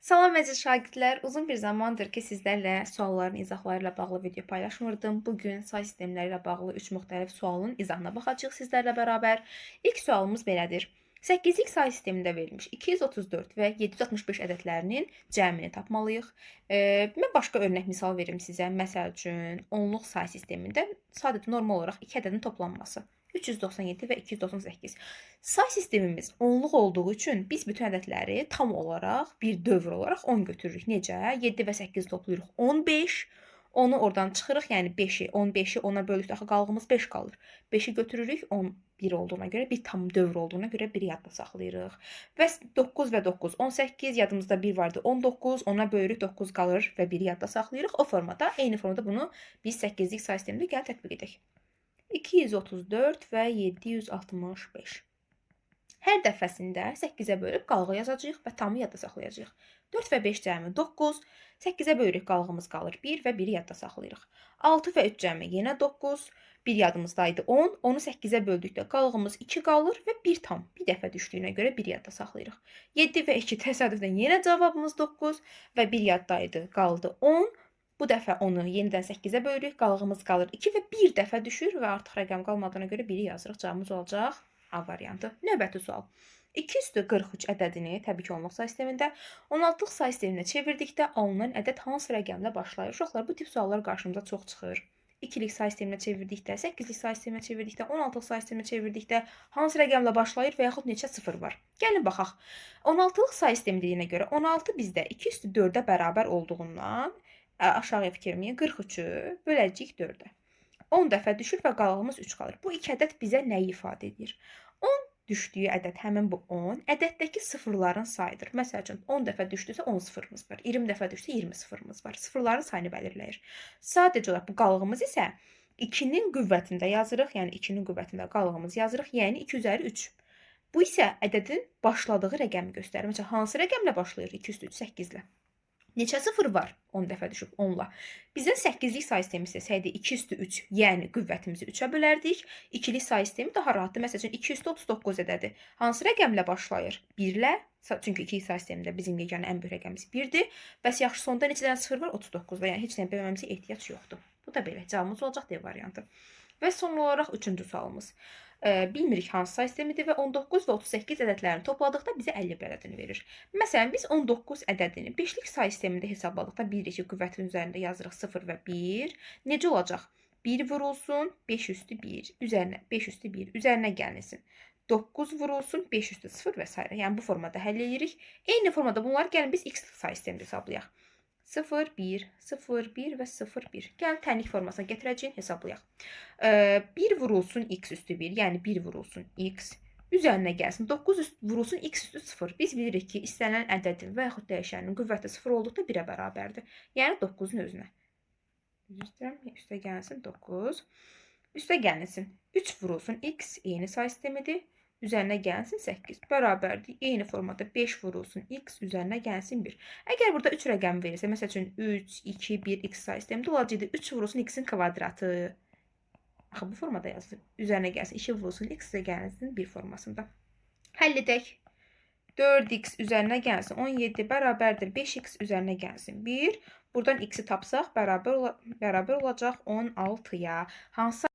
Salam əziz şagirdlər, uzun bir zamandır ki, sizlərlə sualların izahları ilə bağlı video paylaşmırdım. Bu gün say sistemləri ilə bağlı 3 müxtəlif sualın izahına baxacağıq sizlərlə bərabər. İlk sualımız belədir. 8-lik say sistemində verilmiş 234 və 765 ədədlərinin cəmini tapmalıyıq. Mən başqa örnək misal verim sizə. Məsəl üçün, onluq say sistemində sadəcə normal olaraq iki ədədin toplanması. 397 və 298. Say sistemimiz onluq olduğu üçün biz bütün ədədləri tam olaraq bir dövr olaraq 10 götürürük. Necə? 7 və 8 toplayırıq 15. Onu oradan çıxırıq, yəni 5-i, 15-i 10-a böldükdə axı qalğımız 5 qalır. 5-i götürürük, 11 olduğuna görə, bir tam dövr olduğuna görə 1 yadda saxlayırıq. Və 9 və 9, 18, yadımızda 1 vardı, 19, 10-a bölürük, 9 qalır və 1 yadda saxlayırıq. O formada, eyni formada bunu biz 8-lik say sistemində gəl tətbiq edək. 234 və 765. Hər dəfəsində 8-ə bölüb qalğı yazacağıq və tamı yadda saxlayacağıq. 4 və 5 cəmi 9, 8-ə bölürük qalğımız qalır 1 və 1-i yadda saxlayırıq. 6 və 3 cəmi yenə 9, 1 yadımızdaydı 10, onu 8-ə böldükdə qalğımız 2 qalır və 1 tam bir dəfə düşdüyünə görə 1 yadda saxlayırıq. 7 və 2 təsadüfdən yenə cavabımız 9 və 1 yaddaydı, qaldı 10. Bu dəfə onu yenidən 8-ə bölürük, qalğımız qalır 2 və bir dəfə düşür və artıq rəqəm qalmadığına görə 1-i yazırıq. Cavabımız olacaq A variantı. Növbəti sual. 2 üstü 43 ədədini təbii ki, onluq say sistemində 16-lıq say sisteminə çevirdikdə alınan ədəd hansı rəqəmlə başlayır? Uşaqlar, bu tip suallar qarşımıza çox çıxır. 2-lik say sisteminə çevirdikdə, 8-lik say sisteminə çevirdikdə, 16-lıq say sisteminə çevirdikdə hansı rəqəmlə başlayır və yaxud neçə sıfır var? Gəlin baxaq. 16-lıq say sistemi dediyinə görə 16 bizdə 2 üstü 4-ə bərabər olduğundan aşağıya fikir 43-ü böləcəyik 4-ə. 10 dəfə düşür və qalğımız 3 qalır. Bu iki ədəd bizə nəyi ifadə edir? 10 düşdüyü ədəd həmin bu 10 ədəddəki sıfırların sayıdır. Məsəl üçün 10 dəfə düşdüsə 10 sıfırımız var. 20 dəfə düşsə 20 sıfırımız var. Sıfırların sayını belirləyir. Sadəcə olaraq bu qalğımız isə 2-nin qüvvətində yazırıq. Yəni 2-nin qüvvətində qalğımız yazırıq. Yəni 2 üzəri 3. Bu isə ədədin başladığı rəqəmi göstərir. Məsələn, hansı rəqəmlə başlayır? 2 üstü 3, 8 ilə. Neçə sıfır var? 10 dəfə düşüb 10-la. Bizdən 8-lik say sistemi istəsəydi 2 üstü 3, yəni qüvvətimizi 3-ə bölərdik. 2-lik say sistemi daha rahatdır. Məsəl üçün 2 üstü 39 ədədi. Hansı rəqəmlə başlayır? 1 ilə. Çünki 2-lik say sistemində bizim yeganə ən böyük rəqəmimiz 1-dir. Bəs yaxşı, sonda neçə dənə sıfır var? 39-da. Yəni heç nə bölməmizə ehtiyac yoxdur. Bu da belə. Cavabımız olacaq D variantı. Və son olaraq üçüncü sualımız. Bilmirik hansı say sistemidir və 19 və 38 ədədlərini topladıqda bizə 51 ədədini verir. Məsələn, biz 19 ədədini 5-lik say sistemində hesabladıqda 1, 2 qüvvətin üzərində yazırıq 0 və 1. Necə olacaq? 1 vurulsun 5 üstü 1, üzərinə 5 üstü 1, üzərinə gəlinsin. 9 vurulsun 5 üstü 0 və s. Yəni bu formada həll edirik. Eyni formada bunları gəlin biz x say sistemində hesablayaq. 0, 1, 0, 1 və 0, 1. Gəlin tənlik formasına gətirəcəyik, hesablayaq. 1 vurulsun x üstü 1, yəni 1 vurulsun x, üzərinə gəlsin. 9 vurulsun x üstü 0. Biz bilirik ki, istənilən ədədin və yaxud dəyişənin qüvvəti 0 olduqda 1-ə bərabərdir. Yəni 9-un özünə. Üzr istəyirəm, üstə gəlsin 9. Üstə gəlinsin. 3 vurulsun x eyni say sistemidir. Üzərinə gəlsin 8 bərabərdir. Eyni formada 5 vurulsun x üzərinə gəlsin 1. Əgər burada 3 rəqəm verilsə, məsəl üçün 3, 2, 1 x say sistemində olacaqdı 3 vurulsun x-in kvadratı. Axı bu formada yazılır. Üzərinə gəlsin 2 vurulsun x gəlsin 1 formasında. Həll edək. 4x üzərinə gəlsin 17 bərabərdir 5x üzərinə gəlsin 1. Buradan x-i tapsaq bərabər olacaq 16-ya. Hansı